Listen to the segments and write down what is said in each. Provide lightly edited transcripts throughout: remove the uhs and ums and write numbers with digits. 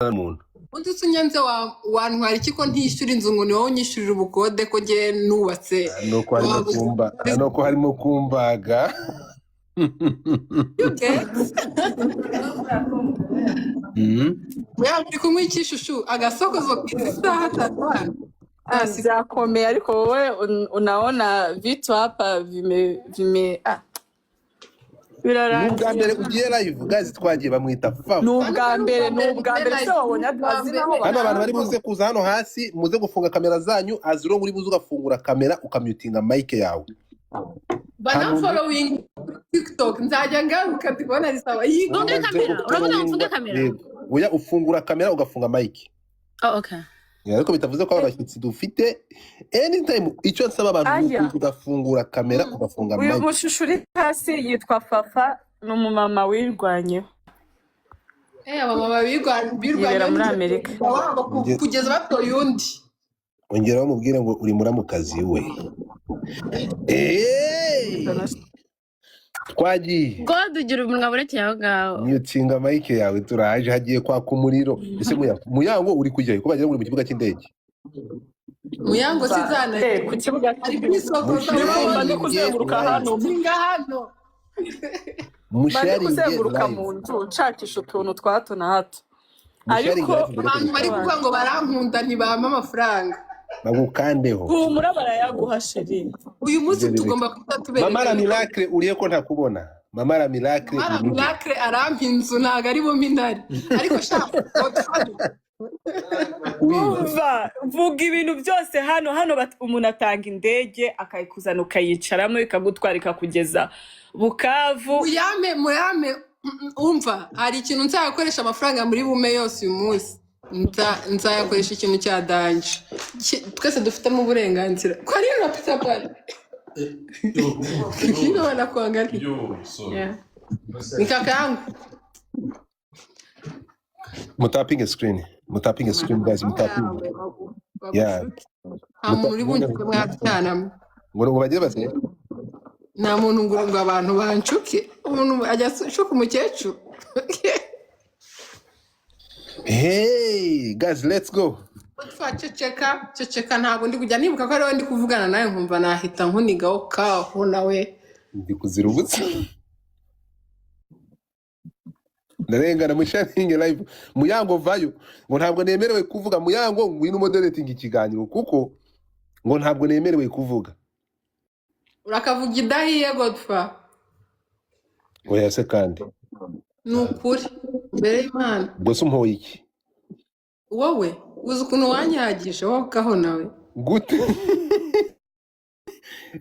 N'umuntu. Undi se unyanze wantwara iki, ko ntishyura inzu, ngo ni wowe unyishyurira ubukode, ko ngewe nubatse? Nuko harimo Waba kumba, nuko harimo kumbaga. You get? Yaba uri kunywa iki, shushu? Agasokozo k'isaha 3 hano. Ah, byakomeye, ariko wowe unaona vitu hapa vime ah, Ni ubwa birarangiye. mbere ugiye live, guys. Twagiye, bamwita Fafa. Ni ubwa mbere, ni ubwa mbere se wabonye azi naho? Hano abantu bari buze kuza hano hasi, muze gufunga kamera zanyu. Aziro uri buze ugafungura kamera, ukamutinga mic yawe. Banamfollowing TikTok, nzajya ngaruka ndikubona risaba yigo. Mfunge Umaze kamera. Uravuga ngo mfunge gufollowinga kamera? Yego, oya, ufungura kamera ugafunga mic. Oh, okay. Yeah, ariko bitavuze ko abashyitsi dufite anytime. Icyo nsaba abantu ni Aya. ukuza ugafungura kamera, ugafunga Uyu mic. mushushu uri hasi yitwa Fafa, ni umumama wirwanyeho. Eh, abamama Yibera birwanya muri Amerika. wabo kugeza batoye undi. Ongeraho umubwire ngo uri muramukazi we. Hey! Twagiye. God, ugira umunwa burekeye aho ngaho. Mutinga mic yawe, turaje, hagiye kwaka umuriro. Ese Muyango uri kujyayo, ko bagira ngo uri mu kibuga cy'indege? Muyango sizana. Eh, ku kibuga. Ari kwisokoza. Mba ndi Musharinge kuzenguruka live. hano. Nginga hano. Mba ndi Musharinge kuzenguruka live. mu nzu nshakisha utuntu twa hato na hato. Musharinge Ariko live mbere. Abantu bari kuvuga ngo barankunda, ntibampa amafaranga. Bagukandeho. Humura, barayaguha, chérie. Uyu munsi Ibyo tugomba kuba tubereka. Mama la Miracle, uriye ko ntakubona? Mama la Miracle, Mama urihe? Miracle arampa inzu, ntabwo ari bumpe intare, ariko sha Godfather. Oui. Umva, vuga ibintu byose hano. Hano umuntu atanga indege akayikuzana, ukayicaramo, ikagutwara, ikakugeza Bukavu. Muyame, muyame. Umva, hari ikintu nzayakoresha amafaranga muri bume yose uyu munsi. Nzayakoresha ikintu cya danger. Twese dufitemo uburenganzira. Kwa nini unapita pale? Wengine wanakuangalia. Yo, sorry. Yeah. Ni kaka yangu. Mutapinge screen, mutapinge screen, guys, mutapinge. Yeah. Nta muntu uri buncuke mwabyana mwe. Ngo bagire bate? Nta muntu ngo abantu bancuke. Umuntu ajya ashuka umukecuru. Hey guys, let's go. Twa ceceka, ceceka, ntabwo ndi kujya nibuka ko ariwe ndi kuvugana nawe, nkumva nahita nkunigaho kaho nawe. Ndi kuzira ubutsa, ndarengana. Musharinge live. Muyango, vayo, ngo ntabwo nemerewe kuvuga. Muyango, ngwino umoderating ikiganiro, kuko ngo ntabwo nemerewe kuvuga. Urakavuga idahiye, Godfa. Oya se kandi. Ni ukuri mbere y'Imana. Ubwo se umpoye iki? Wowe uzi ukuntu wanyagije wowe kaho nawe. Gute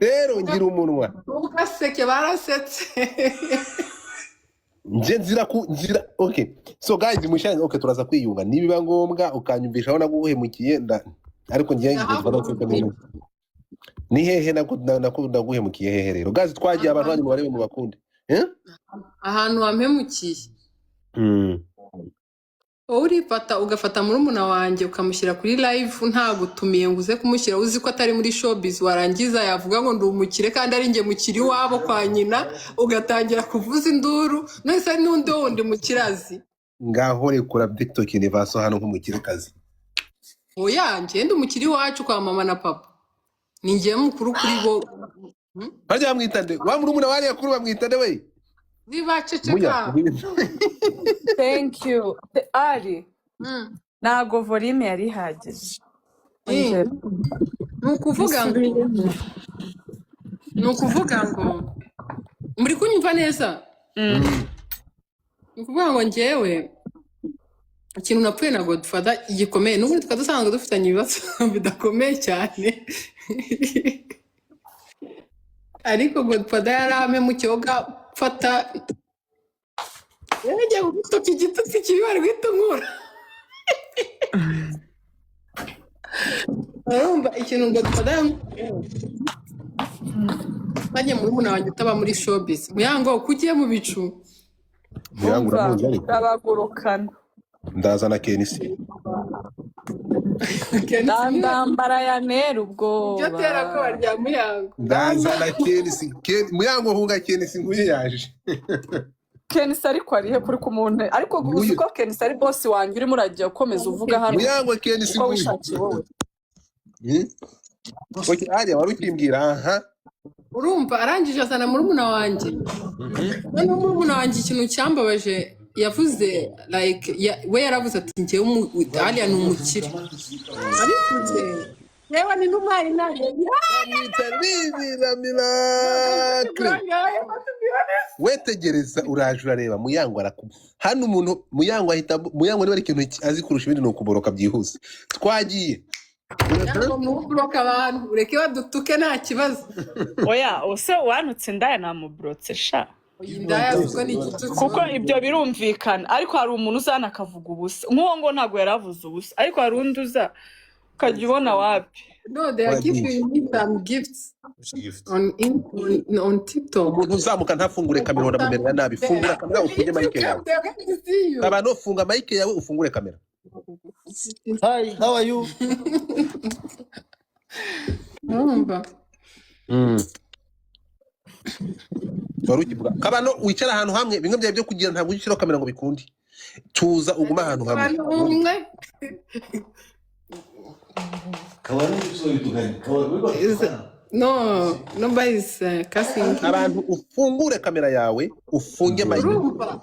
rero ngira umunwa? Ugaseke, barasetse. Nje nzira ku nzira. Okay, so guys, musharinge. Okay, turaza kwiyunga nibiba ngombwa, ukanyumvisha aho naguhemukiye nda, ariko ngiye ngiye ni hehe naguhemukiye hehe rero? Guys, twagiye, abantu banyu mubarebe, mu bakunde, eh? Ahantu wampemukiye, wowe urifata ugafata murumuna wanjye ukamushyira kuri live ntagutumiye ngo uze kumushyira, uzi ko atari muri showbiz. Warangiza yavuga ngo ndi umukire kandi ari njye mukiri iwabo kwa nyina, ugatangira kuvuza induru. None se n'undi wundi mukirazi? Ngaho rekura TikTok universe hano nk'umukirekazi. Oya, njye ndi umukiri iwacu kwa mama na papa, ni njye mukuru kuri bo. Harya bamwita nde wa murumuna wariya kuri? Bamwita nde we? Zibaceceka. Muya. Thank you. Ari ntago volume yari ihagije. Ongera. Ni ukuvuga ngo Bisubiremo. Ni ukuvuga ngo muri kunyumva neza? Ni ukuvuga ngo njyewe ikintu napfuye na Godfather gikomeye, n'ubundi tukaba dusanzwe dufitanye ibibazo bidakomeye cyane, ariko Godfather yari mu cyoga mfata yagiye gutuka igitutsi kibi bari guhita nkura. Urumva ikintu Godfather yankoreye murumuna wanjye utaba muri showbiz? Muyango, uko ugiye mu bicu. Muyango Umva, uramuzi ariko. Ndabagurukana. Ndazana Kenisi. Kenisi niwe Ndambara ya nera iryo ubwoba. terabwoba rya Muyango. Ndazana Kenisi. Muyango, hunga, Kenisi nguyu yaje. Kenisi ariko arihe kuri ku muntu, ariko uzi Nguyu. ko Kenisi ari boss wanjye, urimo urajya ukomeza uvuga hano Muyango Kenisi uko nguyu. wishakiye wowe. Okay, Alia, wari ukimbwira aha. Urumva, arangije azana murumuna wanjye. Noneho murumuna wanjye, ikintu cyambabaje yavuze, like we yaravuze ati: "Njyewe Alia ni umukire." Abivuze yewe ni n'umwari nawe. Bamwita Bibi Miracle. Wetegereza, uraje urareba Muyango arakuba hano umuntu. Muyango ahita, Muyango niba ari ikintu azi kurusha ibindi ni ukuboroka byihuse. Twagiye. Ntabwo muburoka abantu, ureke badutuke, nta kibazo. Oya, use wantutse indaya namuburotse sha. Iyi ndaya ubwo ni igitutsi. Kuko ibyo birumvikana, ariko hari umuntu uzana akavuga ubusa nk'uwo ngo ntabwo yari avuze ubusa, ariko hari undi uza ukajya ubona wapi. No, they are Wagiye. giving me some gifts on TikTok. Umuntu uzamuka ntafungure kamera ndamumerera nabi. Fungura kamera, ufunge mic yawe. They are going to see you. Abantu, funga mic yawe, ufungure kamera. Hi, how are you? Urumva? Wari ukivuga Kabano, wicara ahantu hamwe, bimwe byawe byo kugira ntabwo ujya ushyiraho kamera ngo bikunde. Tuza ugume ahantu hamwe. Abantu umwe. No, nobody is cussing. Abantu, ufungure kamera yawe, ufunge mic. Urumva,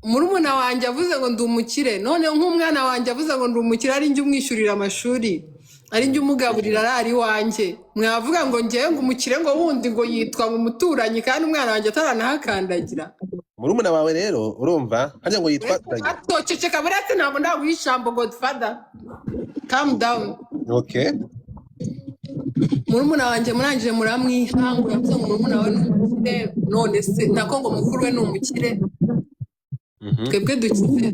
murumuna wanjye avuze ngo ndi umukire. None nk'umwana wanjye avuze ngo ndi umukire, ari njye umwishyurira amashuri, ari njye umugaburira, arari iwanjye, mwavuga ngo ngewe ngo umukire ngo wundi ngo yitwa mu muturanyi, kandi umwana wanjye ataranahakandagira. Murumuna wawe rero, urumva hajya ngo yitwa Dagi. Atoceceka buretse, ntabwo ndaguha ijambo. Godfather, calm down. Okay. Murumuna wanjye murangije muramwiha ngo yavuze ngo murumuna we ni umukire. None se nako ngo mukuru we ni umukire. Twebwe dukize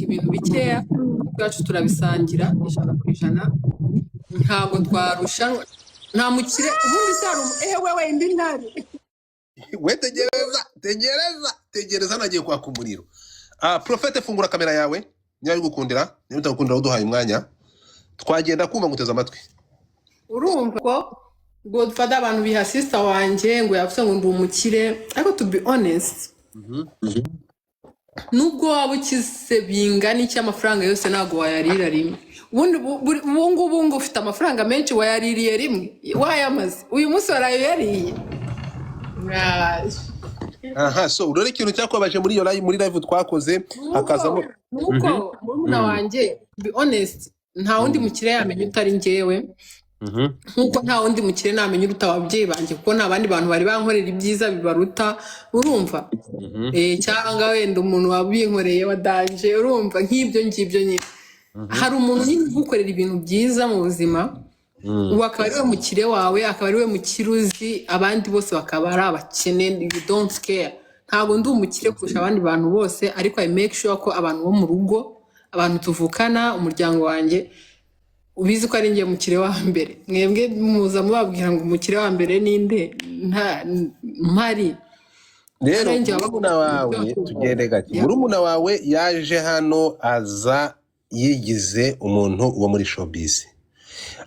ibintu bikeya, ubwacu turabisangira 100%, ntabwo twarushanwa, nta mukire. Ubundi se hari ehe wewe indi ntare. We tegereza, tegereza, tegereza, nagiye kwaka umuriro. Ah, Profete, fungura kamera yawe niba bigukundira. Niba bitagukundira, uduhaye umwanya twagenda kumva nguteze amatwi. Urumva ko Godfather, abantu biha sister wanjye ngo yavuze ngo ndi umukire, ariko to be honest, nubwo waba ukize bingana iki, amafaranga yose ntabwo wayarira rimwe. Ubundi ubu ngubu ngo ufite amafaranga menshi, wayaririye rimwe? Wayamaze uyu munsi? Waraye uyariye? Mwaje. Aha, so urore ikintu cyakubabaje muri iyo live, muri live twakoze hakazamo Nuko murumuna wanjye, to be honest, nta wundi mukire yamenya utari njyewe, nkuko nta wundi mukire namenya uruta ababyeyi banjye, kuko nta bandi bantu bari bankorera ibyiza bibaruta, urumva? Cyangwa wenda umuntu wabinkoreye wa danger, urumva, nk'ibyo ngibyo nyine. Hari umuntu nyine ugukorera ibintu byiza mu buzima, ubu akaba ari we mukire wawe, akaba ari we mukire uzi, abandi bose bakaba ari abakene. You don't care. Ntabwo ndi umukire kurusha abandi bantu bose, ariko I make sure ko abantu bo mu rugo, abantu tuvukana, umuryango wanjye ubizi ko ari njye mukire wa mbere. Mwebwe muza mubabwira ngo umukire wa mbere ninde nta mpari. Rero Ari njye murumuna wabaga wawe, tugende gake. Yeah. Murumuna wawe yaje hano, aza yigize umuntu wo muri showbiz,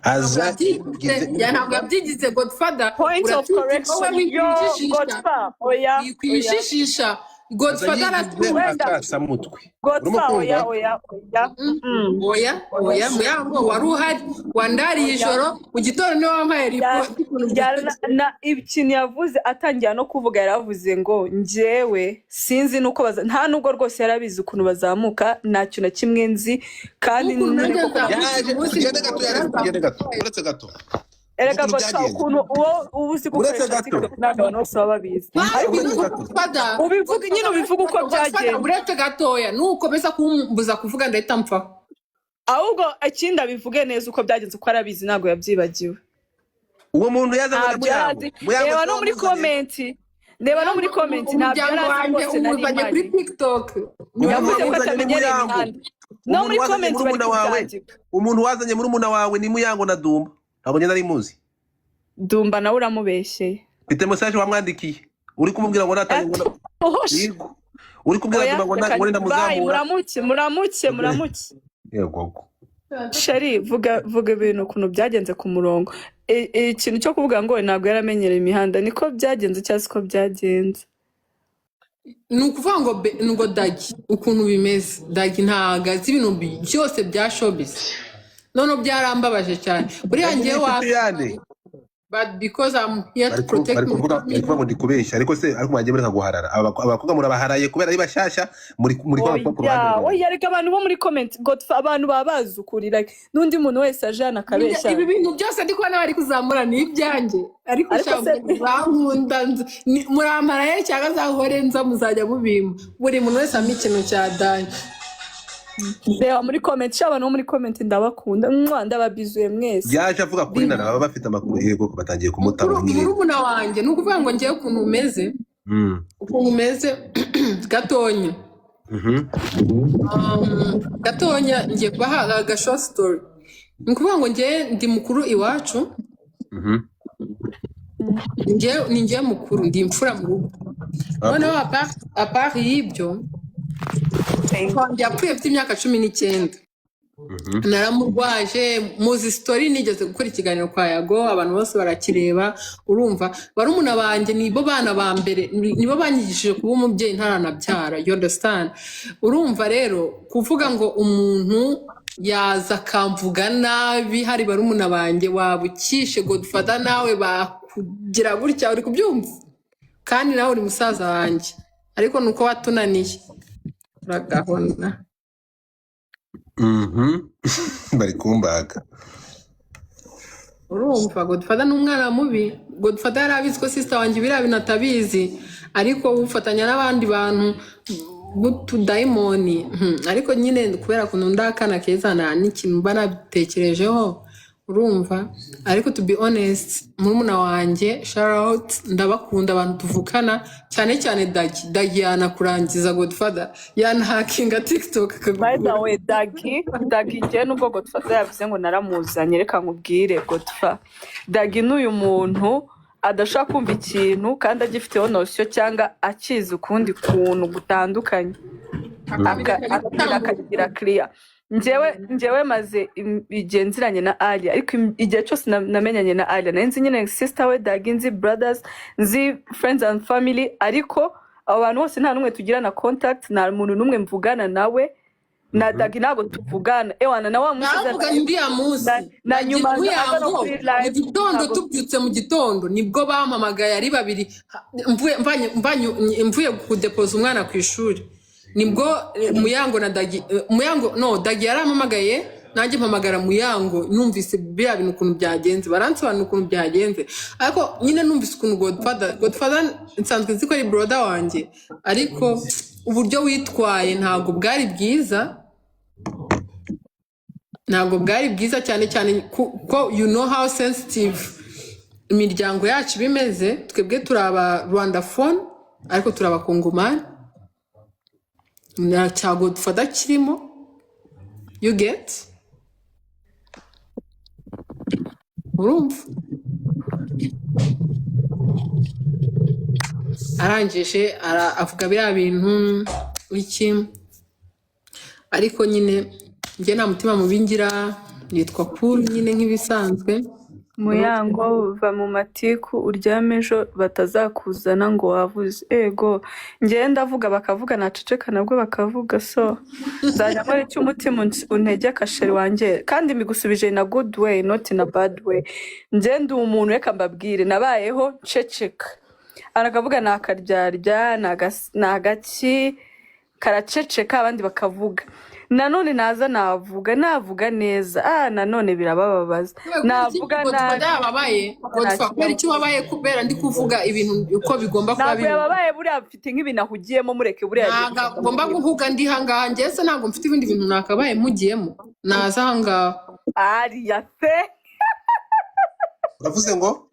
aza yigize Ntabwo yabyigize, Godfather. Point of Urabyumva wowe? correction yo. Wikwijijisha. Godfa, oya, oya. Wikwijijisha. Aza Godfather yigize aratumva. Wenda. akasamutwe. Urimo Godfa, oya. kumva? Oya, oya. Oya, oya, Muyango, wari uhari, wandariye ijoro, mu gitondo niwe wampaye ripoti ukuntu byagenze. Na ikintu yavuze atangira no kuvuga, yaravuze ngo njyewe sinzi nuko baza, nta nubwo rwose yarabizi ukuntu bazamuka, nta kintu na kimwe nzi kandi N'ukuntu nyine nanjye koko nzamutse Yaje umunsi. tugende gato, yaje tugende gato, uretse gato. Erega Ukuntu Godfa, byagenze. ukuntu uwo uba uzi Uretse gukoresha gato. TikTok, ntabwo abantu bose baba babizi, ariko Uretse ubivuga gato. Godfather, ubivuga nyine, ubivuga uko Godfather, byagenze. Uretse gatoya, nukomeza kumbuza kuvuga ndahita mpfa. Ahubwo ikindi, abivuge neza uko byagenze, uko arabizi, ntabwo yabyibagiwe. Uwo muntu yazanywe na Ntabyo Muyango. yarazi. Muyango Reba si no muri wamuzanye. comment, reba no muri comment, ntabyo Umuryango yarazi wanjye rwose, nari uwuzanye kuri mpari. TikTok. Umuntu Yavuze ko wamuzanye ni atamenyereye Muyango. imihanda. No Umuntu muri wazanye comment bari murumuna wawe, kubyandika. umuntu wazanye murumuna wawe ni Muyango na Dumba. Ntabwo njye nari muzi. Dumba nawe uramubeshyeye. Mfite message wamwandikiye uri kumubwira ngo natanye ngo Ohoshe. Yego. Uri kubwira Oya, Dumba ngo reka ngo bayi. ndamuzamura. Muramuke, muramuke, muramuke. Yego. Sheri, vuga, vuga ibintu ukuntu byagenze ku murongo. Ikintu cyo kuvuga ngo ntabwo yaramenyereye imihanda, niko byagenze cyangwa siko byagenze? Ni ukuvuga ngo ngo Dagi, ukuntu bimeze, Dagi ntabwo azi ibintu byose bya showbiz. Noneho byarambabaje cyane buriya. Dagi ni Ngewe inshuti yande? But because I'm here to protect Bari my kuvuga, bari family. kuvuga ngo ndi kubeshya, ariko se, ariko mwagiye mureka guharara. Abakobwa murabaharaye kubera ari bashyashya, muri kwanga kuba ku ruhande Oya. rwawe. Oya, reka, abantu bo muri comment, Godfa, abantu baba bazi ukuri, like n'undi muntu wese aje hano akabeshya. Ibi bintu byose ndi kubona bari kuzamura ni ibyanjye, ariko Ariko ushaka se bankunda murampara he cyangwa nzahore nza muzajya mubimpa. Buri muntu wese ampa ikintu cya danje. Reba muri comment sha, abantu bo muri comment ndabakunda. Mwa, ndababizuye mwese. Yaje avuga kuri Nana, baba bafite amakuru. Yego, ko batangiye kumutaba nyine. Murumuna wanjye, ni ukuvuga ngo ngewe ukuntu umeze, ukuntu umeze gatonya, gatonya ngiye kubaha aga short story. Ni ukuvuga ngo ngewe ndi mukuru iwacu. Ngewe ni ngewe mukuru, ndi imfura mu rugo. Noneho à part y'ibyo, papa wanjye yapfuye afite imyaka 19. Naramurwaje. Muzi story, nigeze gukora ikiganiro kwa Yago, abantu bose barakireba. Urumva, barumuna banjye nibo bana ba mbere, nibo banyigishije kuba umubyeyi ntaranabyara, you understand? Urumva rero, kuvuga ngo umuntu yaza akamvuga nabi hari barumuna banjye, waba ukishe Godfather, nawe bakugira gutya, uri kubyumva? Kandi nawe uri musaza wanjye, ariko ni uko watunaniye, uragahona. Bari kumbaga. Urumva, Godfather ni umwana mubi. Godfather yari abizi ko sister wanjye biriya bintu atabizi, ariko ufatanya n'abandi bantu b'utudayimoni. Ariko nyine kubera ukuntu ndi akana keza, nta n'ikintu mba nabitekerejeho, urumva? Ariko to be honest, murumuna wanjye, shout out, ndabakunda abantu tuvukana, cyane cyane Dagi. Dagi yanakurangiza, Godfather, yanahakinga TikTok By the akagukura. way, Dagi, Dagi, njyewe nubwo Godfather yavuze ngo naramuzanye, reka nkubwire, Godfa, Dagi ni uyu muntu adashobora kumva ikintu kandi agifiteho notion cyangwa akizi ukundi kuntu gutandukanye, akabireka akagira clear. Njyewe maze igihe nziranye na Alia, ariko igihe cyose namenyanye na Alia, nari nzi nyine sister we Dagi, nzi brothers, nzi friends and family, ariko abo bantu bose nta n'umwe tugirana contact, nta muntu n'umwe mvugana nawe. Na Dagi ntabwo tuvugana, ewana, na wa munsi aza Naravuganye uriya munsi na nyuma aza no Muyango kuri mu live gitondo. Ntabwo Tubyutse mu gitondo nibwo bampamagaye ari babiri. Mvuye kudepoza umwana ku ishuri, nibwo Muyango na Dagi, Muyango, no, Dagi yarampamagaye, nanjye mpamagara Muyango. Numvise biriya bintu ukuntu byagenze, baransobanurira ukuntu byagenze, ariko nyine numvise ukuntu Godfather, nsanzwe nzi ko ari brother wanjye, ariko uburyo witwaye ntabwo bwari bwiza, ntabwo bwari bwiza, cyane cyane ko you know how sensitive imiryango yacu iba imeze. Twebwe turi aba rwandaphone, ariko turi abakongomani, nta cyago dufata kirimo, you get? Urumva, arangije avuga biriya bintu iki, ariko nyine njye nta mutima mubi ngira, nitwa Cool nyine nk'ibisanzwe. Muyango, va mu matiku uryame, ejo batazakuzana ngo wavuze. Ego, njyewe ndavuga bakavuga, naceceka nabwo bakavuga, so nzajya nkora icyo umutima untegeka, chéri wanjye, kandi mbigusubije in a good way, not in a bad way. Njye ndi umuntu, reka mbabwire, nabayeho nceceka, arakavuga ni akaryarya, ni agaki karaceceka, abandi bakavuga. Nanone naza navuga, navuga neza, nanone birabababaza. Kubera iki? Navuga Godfather nabi yababaye. nta Godfather, kubera iki kinyabupfura. wabaye? Kubera ndi kuvuga ibintu uko bigomba kuba Ntabwo bimeze. yababaye, buriya mfite nk'ibintu ahugiyemo, mureke, buriya agiye Ntabwo gushaka agomba amahirwe. guhuga. Ndi ahangaha njyewe se ntabwo mfite ibindi bintu nakabaye mpugiyemo naza ahangaha? Ariya pe. Uravuze ngo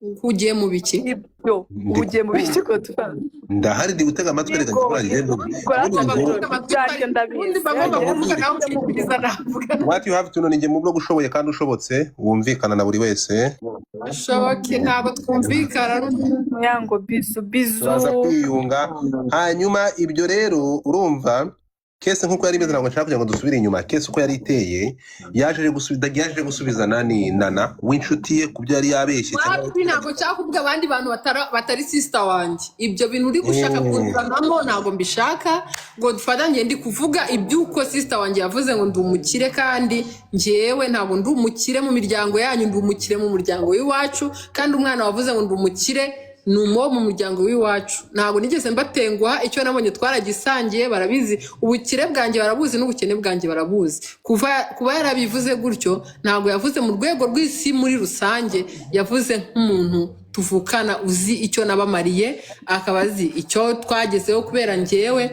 Uhugiye mu biki? Ibyo Ndi uhugiye mu biki, Godfather? Ndahari, ndi gutega amatwi, reka Bigoye ngiye mvuge. kora. Ubundi Ngomba ngo gutega amatwi Ibyanjye ubundi ndabizi. mba ngomba Njye kuvuga nawe nkubwire. ukamubwiriza, navuga. What you have to know, ni njye mu bwo ushoboye kandi ushobotse wumvikana na buri wese. Bishoboke ntabwo twumvikana. Muyango, bisous, bisous. Turaza kwiyunga hanyuma. Ibyo rero urumva. Case nk'uko yari imeze, ntabwo nshaka kugira ngo dusubire inyuma. Case uko yari iteye, yaje gusubiza, yaje gusubiza nani, Nana w'inshuti ye, ku byo yari yabeshye cyangwa Wapi, ntabwo nshaka kuvuga abandi bantu batari sister wanjye. Ibyo bintu uri gushaka kunzanamo ntabwo mbishaka, Godfather. Njye ndi kuvuga iby'uko sister wanjye yavuze ngo ndi umukire, kandi njyewe ntabwo ndi umukire mu miryango yanyu, ndi umukire mu muryango w'iwacu. Kandi umwana wavuze ngo ndi umukire ni umwo mu muryango w'iwacu. Ntabwo nigeze mbatenguha. Icyo nabonye twaragisangiye, barabizi. Ubukire bwanjye barabuzi n'ubukene bwanjye barabuzi. Kuva kuba yarabivuze gutyo, ntabwo yavuze mu rwego rw'isi muri rusange, yavuze nk'umuntu tuvukana uzi icyo nabamariye, akaba azi icyo twagezeho kubera njyewe.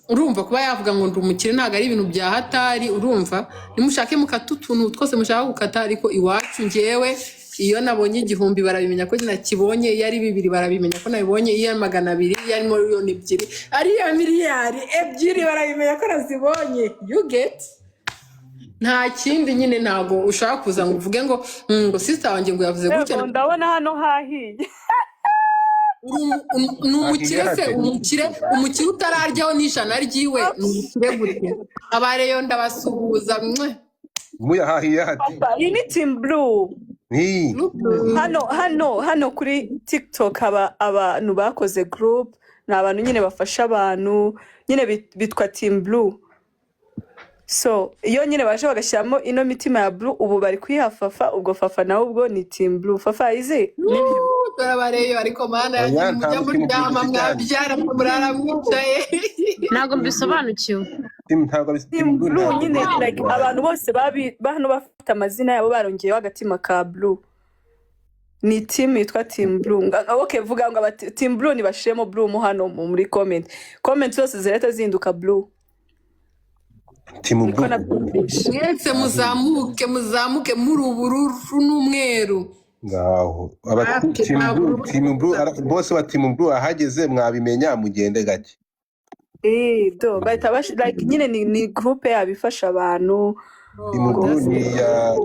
Urumva, kuba yavuga ngo ndi umukire ntabwo ari ibintu bya hatari. Urumva, nimushake mukata utuntu twose mushaka gukata, ariko iwacu njyewe iyo nabonye 1000 barabimenya ko nakibonye, iyo ari 2 barabimenya ko nabibonye, iyo ari 200, iyo ari miliyoni 2, ariyo miliyari 2 barabimenya ko nazibonye. You get? Nta kindi nyine, ntabwo ushaka kuza ngo uvuge ngo ngo sister wanjye ngo yavuze gutya. Yego, ndabona hano hahiye. Ni umukire se? Hahiye hate? Umukire utararyaho n'ijana ryiwe ni umukire gute? Abareyo ndabasuhuza mwe. Muyahahiye hate? Papa, iyi ni team blue. Ni Hano kuri TikTok haba abantu bakoze group, ni abantu nyine bafasha abantu nyine bitwa team blue. So iyo nyine baje bagashyiramo ino mitima ya blue, ubu bari kuyiha Fafa. Ubwo Fafa nawe ubwo ni team blue. Fafa izi nibyo. Dore abareyo, ariko Mana Oya, yanjye, nta mujya mutima muryama ufite cyane. mwabyara murara mwicaye. Ntabwo mbisobanukiwe. Team ntabwo Team team blue blue ntabwo nyine, like abantu bose babi hano bafite amazina yabo barongeyeho agatima ka blue, ni team yitwa team blue. Okay, vuga ngo aba team blue nibashiremo blue mo hano muri comment. Comment zose zirahita zihinduka blue. Team Niko blue. nabyumvise. Mwese muzamuke, muzamuke muri ubururu n'umweru. Ngaho aba Ake, team nta blue, bururu team blue gusa. Bose ba team blue ahageze mwabimenya, mugende gake. Do bahita like nyine ni groupe yabo ifasha abantu. Team Oh, blue that's ni ya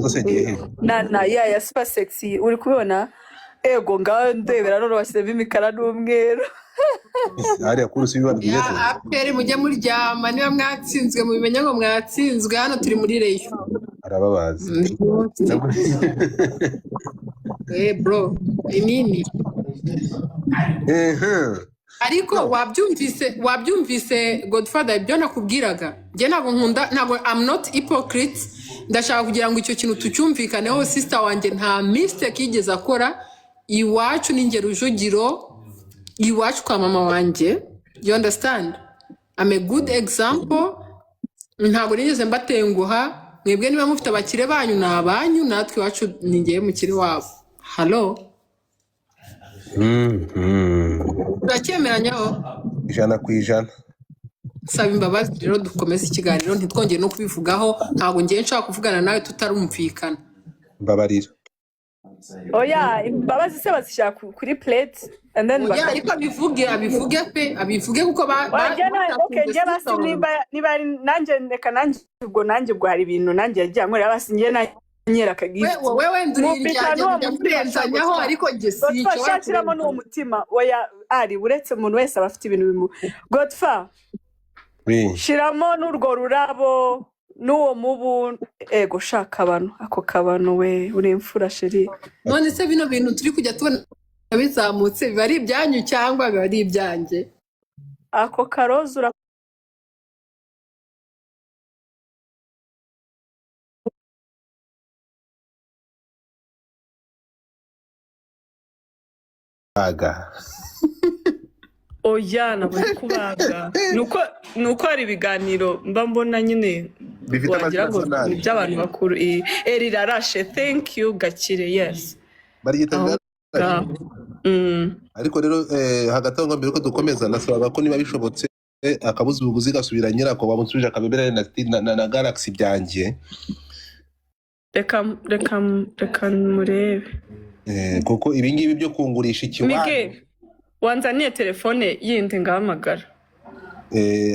zose gihe he? Na ya super sexy, uri kubibona? Ego, ngaho ndebera none bashyizemo imikara n'umweru. Hariya kuri usi bibabwiye Ya se. APR, mujye muryama niba mwatsinzwe mubimenye ngo mwatsinzwe. Hano turi muri Rayon. Arababazi. Eh bro, inini. Ariko wabyumvise Godfather, ibyo nakubwiraga? Njye ntabwo nkunda, ntabwo, I'm not hypocrite. Ndashaka kugira ngo icyo kintu tucyumvikaneho. Sister wanjye nta mistake yigeze akora. Iwacu ni njye Rujugiro, iwacu kwa mama wanjye, you understand? I'm a good example. Ntabwo nigeze mbatenguha. Mwebwe niba mufite abakire banyu ni abanyu, natwe iwacu ni njyewe mukire wabo. Hello? Turacyemeranyaho? 100%. Saba imbabazi rero, dukomeze ikiganiro, ntitwongere no kubivugaho. Ntabwo ngiye nshaka kuvugana nawe tutarumvikana. Mbabarira. Oya, imbabazi se bazishyira kuri plate and then Oya, ariko abivuge, abivuge pe, abivuge kuko Wajya na okay, batakunze njye basi sister wanjye. Niba ari nanjye, reka nanjye ubwo, nanjye ubwo hari ibintu nanjye yagiye ankorera, basi njye nanyera aka gift. Wowe wenda uri Mupita indyarya, n'uwo mujya mutima murenzanyaho, Godfa. ariko njye Godfa, sinshobora shakiramo n'uwo kurenzanya. mutima. Oya, ari uretse umuntu wese aba afite ibintu bimu Godfa. Oui. Shiramo n'urwo rurabo n'uwo mubu. Ego, shaka abantu ako kabano. We uri imfura, chérie. None se bino bintu turi kujya tubona bizamutse biba ari ibyanyu cyangwa biba ari ibyanjye? Ako karoza ura Aga. Oya, nabonye kubaga, nuko hari ibiganiro mba mbona nyine Bifite wagira amazina ngo asa ni nabi. iby'abantu bakuru. Rirarashe, thank you Gakire, yes. Baryita Aho rirarashe. ngaho. Ariko rero hagati aho ngo mbere ko dukomeza, nasabaga ko niba bishobotse akabuza ubuguzi gasubira nyirako, bamusubije akabebera na Galaxy byanjye. Reka murebe. Kuko ibingibi byo kungurisha ikiwani Mige wanzaniye telefone yindi ngahamagara.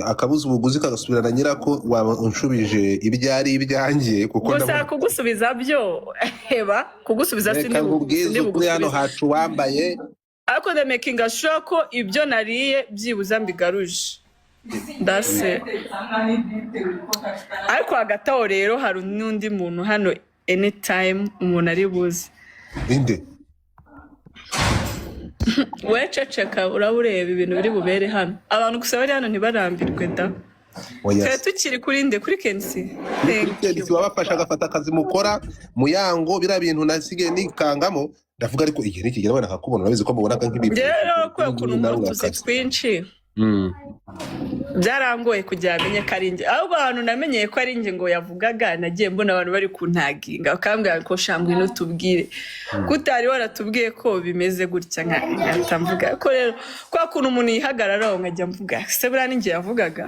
Akabuza ubuguzi kagasubirana nyirako, waba unshubije ibyari ibyanjye kuko Gusa ndabona kugusubiza byo heba kugusubiza reka nkubwize ukuri, hano bugusubize, hacu wambaye ariko the making sure ko ibyo nariye byibuze mbigaruje. Ndase ariko hagati aho rero hari n'undi muntu hano, anytime umuntu ari buze. Inde? We ceceka, uraba ureba ibintu biri bubere hano. Abantu gusa bari hano ntibarambirwe da. Oya. Twari tukiri kuri nde? Kuri Kensi. Ni kuri Thank you. Kensi wabafasha agafata akazi mukora muyango. Biriya bintu nasigaye nikangamo, ndavuga ariko igihe nikigera wenda nkakubona, urabizi ko mubonaga nk'ibintu. Njyewe rero kubera ukuntu Nawe nkora utuzi urakaze. twinshi, byarangoye kugira amenye ko ari njye. Ahubwo ahantu namenyeye ko ari njye ngo yavugaga, nagiye mbona abantu bari kuntaginga, bakambwira ko shangwe ntutubwire ko utari waratubwiye ko bimeze gutya, nkahita mvuga ko rero kwa kuntu umuntu yihagararaho, nkajya mvuga se buriya ni njye yavugaga.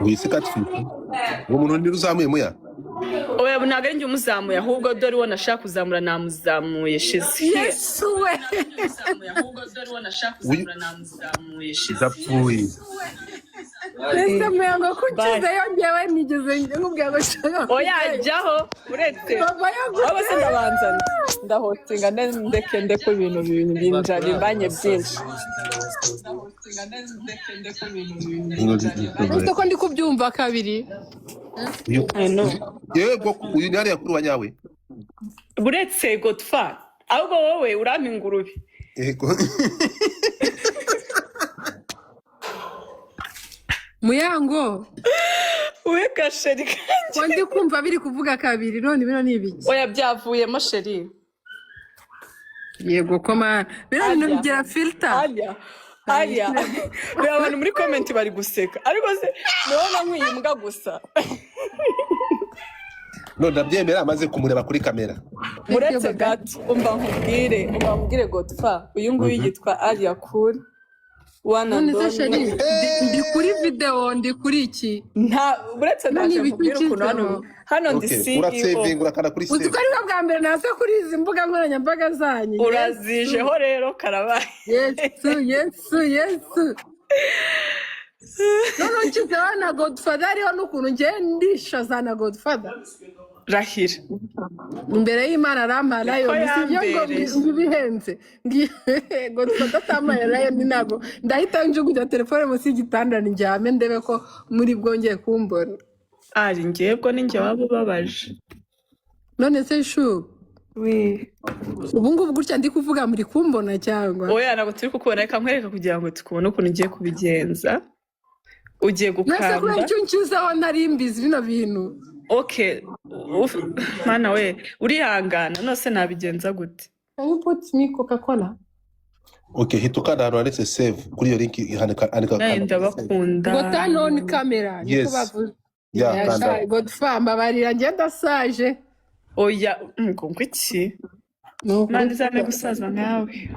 Wise katwika uwo muntu ni uzamuye muya? Oya, ntabwo ari njye umuzamuye, ahubwo dore uwo nashaka kuzamura namuzamuye shize. Yesu we! Uyu ndapfuye. Ese muyango, ko Bye. ukizeyo? Ngewe nigeze nkubwira ngo nshaka Oya, jyaho uretse baba aho se ndabanza ndahotinga ndeke ndeko ibintu binja bimbanye byinshi. Ese ko ndi kubyumva kabiri? Uyu I know. yego, uyu ni hariya kuri wa nyawe. Uretse Godfa, ahubwo wowe urampa ingurube. Yego. Muyango, we gasheri kanjye. Ko ndi kumva biri kuvuga kabiri none, bino ni ibiki? Oya, byavuyemo sheri. Yego ko mana, bino bintu Arya. bigira filter. Arya, arya, reba abantu muri comment bari guseka, ariko se ndabona nkwiye imbwa gusa. None ndabyemera amaze kumureba kuri kamera. Muretse gato, umva nkubwire Godfa, uyu nguyu yitwa Arya Cool one and None se sheri, only. ndi kuri video, ndi kuri iki? Nta uretse None ndaje ibiki nkubwire ukuntu hano ukizeho? hano ndi Okay, CEO. urasevinga, urakanda kuri Uzi save. ko aribwo bwa mbere naza kuri izi mbuga nkoranyambaga zanyu? Urazijeho rero, karabaye. Yesu, Yesu, Yesu! None nshyizeho na Godfather, hariho n'ukuntu ngewe ndishaza na Godfather. Rahira. Imbere y'Imana arampa Niko lion, si ibyo ngo yambereye. ngo ibihenze. Godfather atampaye lion ntabwo ndahita njugunya telefone munsi y'igitanda ndyame, ndebe ko muri bwongeye kumbona. Ari njyebwo ninjye waba ubabaje. None se shu, ubu ngubu gutya ndi kuvuga muri kumbona cyangwa? Oya, ntabwo turi kukubona. Reka nkwereka kugira ngo tukubone ukuntu ugiye kubigenza. Ugiye Nese kubera gukanda icyo nshyizeho ntari mbizi bino bintu? Okay, mana we, urihangana nose nabigenza gute? Can you put me Coca Cola? Okay, hita ukanda ahantu handitse save kuri iyo link, andika andika Nawe kanda kuri save. ndabakunda. Ngo turn on camera niko Yes. bavuze. Ya, kanda. Godfa, mbabarira, njye ndasaje. Oya, ngo ngwiki? Ni ukuri. Mana izame gusaza nkawe.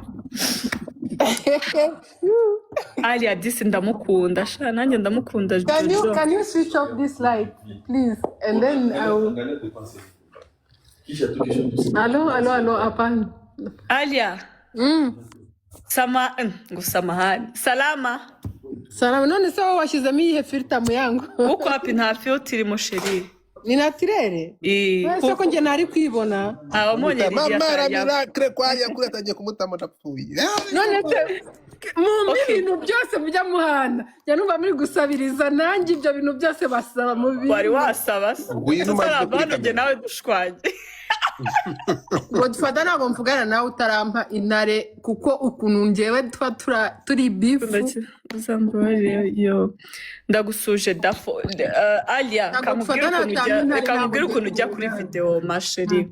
Ariya disi ndamukunda sha, nanjye ndamukunda. Can you Jojo. Can you switch off this light, please? And then I will. Allo, allo, allo, hapana. Alia. Sama ngo samahani, salama. Salama. None se wowe washyizemo iyihe filter, muyango? Uko wapi, nta filter irimo sheri. Ni naturelle? Eh, Ese ko njye ntari kwibona? Abamubonye Mama Lidia ra Kariya. miracle kwa kuri atangiye kumutama, ndapfuye. None se mumpe Okay. ibintu byose mujya muhana, njya numva muri gusabiriza, nanjye ibyo bintu byose basaba mu Wari bintu. wasaba se? Ngwino umaze kuri Tutarava hano njye kamera. nawe dushwanye. Godfather, ntabwo mvugana nawe utarampa intare, kuko ukuntu njyewe tuba turi bifu. Uzambabarire yo, ndagusuje dafo. Alia, Ntabwo kamubwire Godfather ukuntu natanga ujya intare, reka ntabwo nkubwire ukuntu ujya kuri ngiye video ma chérie.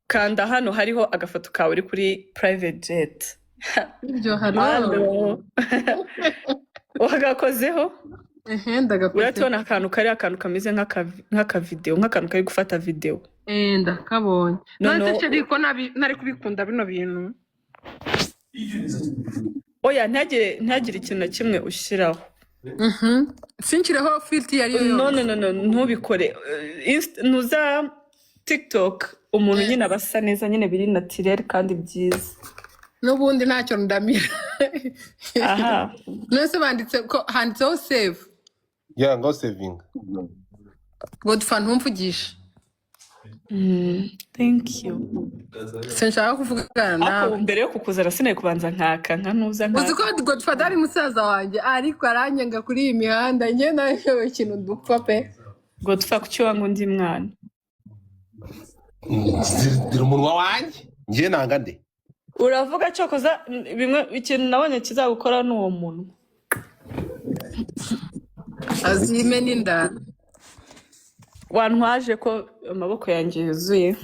Kanda hano hariho agafoto kawe uri kuri private jet. Ibyo hano? Halo, wagakozeho? Ehe, ndagakoze. Uratubona akantu kari akantu kameze nk'akavideo, nk'akantu kari gufata video. Eh, ndakabonye. None Noneho se chérie, ko ntari kubikunda bino bintu? Oya, ntagire ikintu na kimwe ushyiraho. Sinshyireho filter iyo ari yo No. yose? No, no, no, ntubikore. Ntuza TikTok umuntu nyine aba asa neza nyine, biri naturel kandi byiza. N'ubundi ntacyo ndamira. Aha. None banditse ko handitseho save? Yeah, ngo saving. Godfa, ntumvugishe. Thank you. Sinshaka kuvugana Ariko nawe. mbere yo kukuzana sinari kubanza nkaka nkanuza Uzi nkaka. ko Godfather ari musaza wanjye, ariko aranyenga kuri iyi mihanda, njye nawe ikintu dupfa pe. Godfa, kuki wanga undi mwana? Zira umunwa wanjye, njye nanga nde? Uravuga cyokoza bimwe, ikintu nabonye kizagukora ni uwo munwa. Azime n'inda. Wantwaje ko amaboko yanjye yuzuye.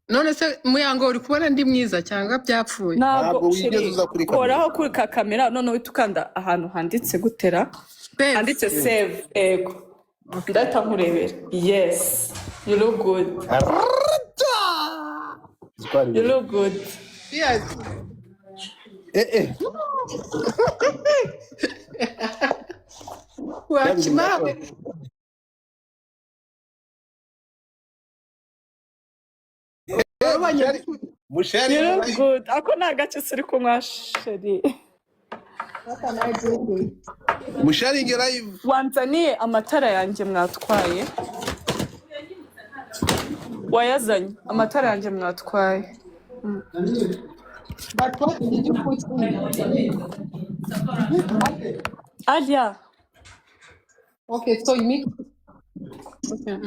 None se Muyango, uri kubona ndi mwiza cyangwa byapfuye? Ntabwo. Ntabwo wigeze Chérie, uza kuri kamera. koraho kuri ka kamera, noneho uhita ukanda ahantu handitse gutera. Save. Handitse save, ego, ndahita nkurebera. Yes, you look good. You look good. Yes. Eh eh. Wakimara. Musheri. You look good. Ako ni agace uri kunywa, chérie? Musharinge live. Wanzaniye amatara yanjye mwatwaye? Wayazanye amatara yanjye mwatwaye? But what did you put in? Alia. Okay, so you mix. Okay.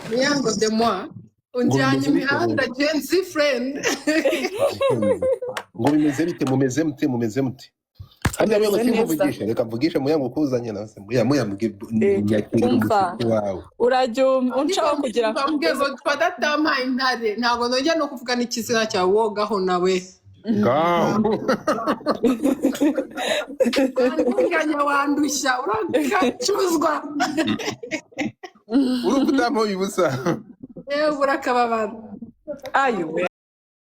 Muyango de moi. Unjyanye imihanda, Gen Z friend. Ngo bimeze bite? Mumeze mute? Mumeze mute? Harya Meze muyango, neza. simvugishe, reka mvugishe Muyango ukuzanye nawe se. Muya, Muya, nyakirira Umva. umushyitsi wawe. Urajya uncaho kugira ngo Mbabwiye ngo twadatampa intare, ntabwo nongera no kuvuga n'ikizina cyawe, wogaho nawe. Ngaho. Wandunganya, wandushya, urakacuzwa. Urumva utampoye ubusa. Yewe, urakababara. Ayiwe.